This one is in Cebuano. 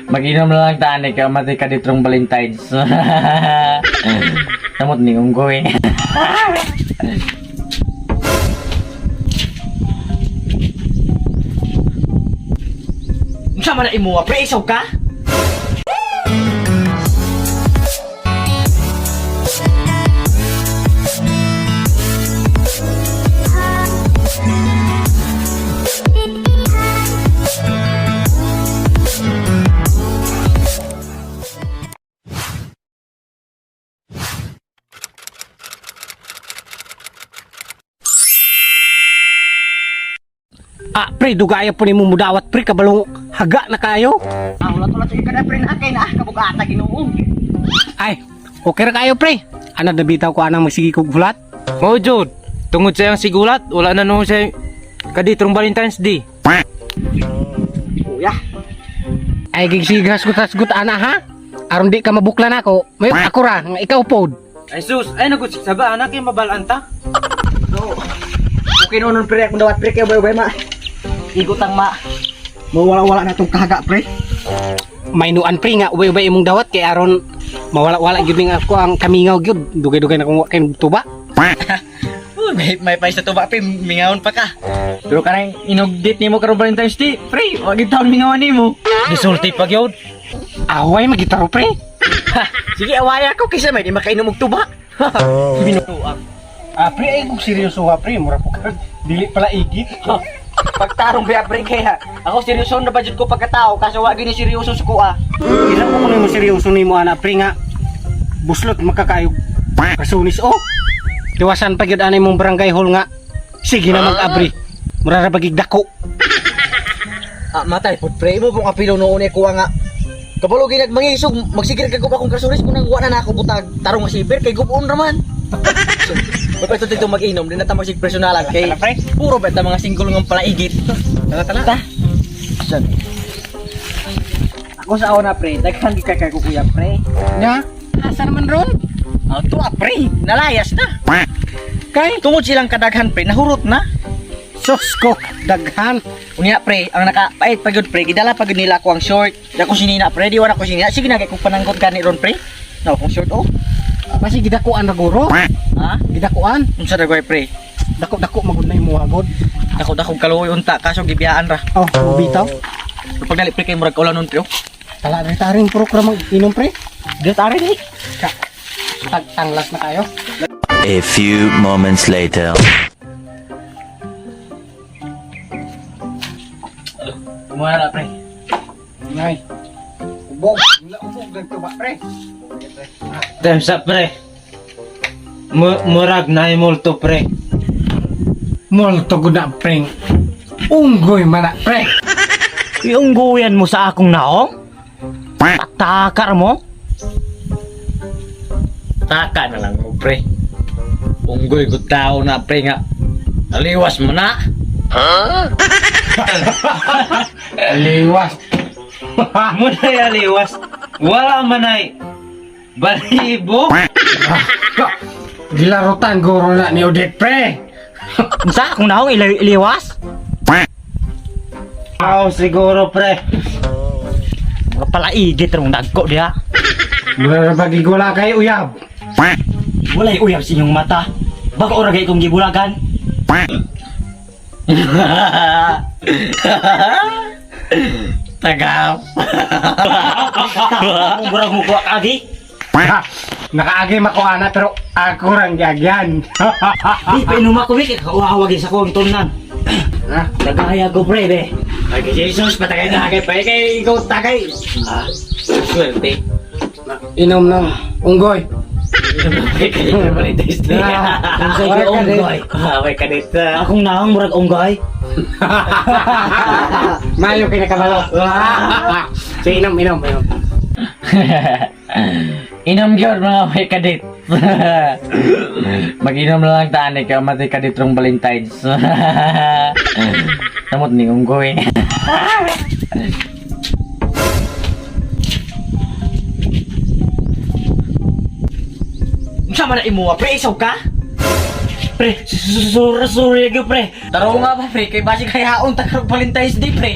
Mag-inom na lang tani kay matay ka ditrong Valentine's. Samot ni unggoy. Unsa man na imo, pre, isaw ka? Ah, pre, dugaya po nimo mudawat pre kabalong haga na kayo. Ah, ulat-ulat sa ka na pre na kay na kabugata Ginoo. Ay, okay ra kayo pre. Ana nabitaw ko anang magsige kog hulat. Mao jud. Tungod sa iyang sigulat, wala na noon siya kaditrong Valentine's Day. Kuya, Ay gigsigas ko tasgut ana ha. Aron di ka mabuklan ako. May ako ra nga ikaw pod. Ay sus, ay nagusik saba anak kay mabalaan ta. no. Okay noon pre, akong dawat pre kay ubay-ubay ma. Igutang ma. Mawala-wala na tong kahaga pre. Mainuan pre nga ubay-ubay imong dawat kay aron mawala-wala gyud ning ako ang kamingaw gyud. Dugay-dugay na kung wa kay tuba. May may pa sa tuba pre, mingawon pa ka. Pero kanang inugdit nimo karon Valentine's Day, pre, wa gid taon mingawan nimo. Gisulti pa gyud. Away magitaro pre. Sige, away ako kaysa may di makainom og tuba. Binuang. Ah, pre ay kung seryoso ha pre, mura po ka. Dili pala igit. Pagtarong ba pre kaya ako seryoso na budget ko pagkatao kaso wa gyud ni seryoso sa kuha. Isa ko kuno mo seryoso nimo ana pre nga buslot makakayo kasunis oh. Tiwasan pa gyud ani mong barangay hall nga. Sige na mag-abri. Mura ra bagig dako. Ah, matay pud pre mo pong apilo noon eh kuha nga. Kabalo gyud nagmangisog, magsigir kag akong kasuris kung nang wa na nako butag tarong nga siper kay gubon ra man. So, may pa dito mag-inom, di na ta magsig personalan kay Tara, pre. puro ba ta mga single ng palaigit. Tara tara. Ta. San. Ako sa una pre, daghan gid kay kuya pre. Nya, asa naman ron? Ah, tuwa pre, nalayas na. Kay Tungod silang kadaghan pre, nahurot na. sus ko daghan. Unya pre, ang nakapait pa gyud pre, gidala pa gyud nila ako ang short. Di ako sinina pre, di wala ko sinina. Sige na kay kung pananggot gani ron pre. No, akong short oh. Basi gidakuan ra guro. Ha? Gidakuan. Unsa ra pre? Dako-dako magud na imo hagod. Dako dako kaluoy unta kaso gibiyaan ra. Oh, bitaw. Pero pagdali pre kay murag kaulan nun pre. oh. Tala rin taring puro ra mag inom pre. Di ta rin eh. Ka. Tagtanglas na kayo. A few moments later. Kumuha na pre. Ngay. Ubog, wala ubog dagto ba pre? Times up pre. Murag na multo pre. Multo gud na pre. Unggoy man na pre. Iungguyan mo sa akong naong? Takar mo? Taka na lang mo pre. Unggoy ko tao na pre nga. Aliwas mo na. Liwas. Munay aliwas. Wala man ay balibo. Gilarutan guro na ni Odette pre. Unsa akong naong iliwas? Aw siguro pre. Mga palaigit ra mong dagko diha. Mura ra bagi gula kay uyab. Walay uyab sa inyong mata. Bako ra kay kong gibulagan. Tagaw. Murag mo kuha kagi. Ha, nakaagi makuana pero ako rang giagyan. Di pa inuma ko kay kauawag sa kuwang tulnan. Ha? Nagahaya ko pre be. Ay kay Jesus patagay na kay pre kay ikaw tagay. Ah, swerte. Inom ng unggoy. Pre kay Valentine's Day. Unsay Wala kay ka din. unggoy. Ah, may kadita. Akong naong murag unggoy. Mayo kay nakabalo. So inom inom inom. Inom gyud mga may kadit. Mag-inom na lang tani kay matay kaditrong Valentine's. Samot ni unggoy. Unsa man na imo pre isaw ka? Pre, sorry sorry gyud pre. Taro nga ba pre kay basi kay haon ta karong Valentine's Day pre.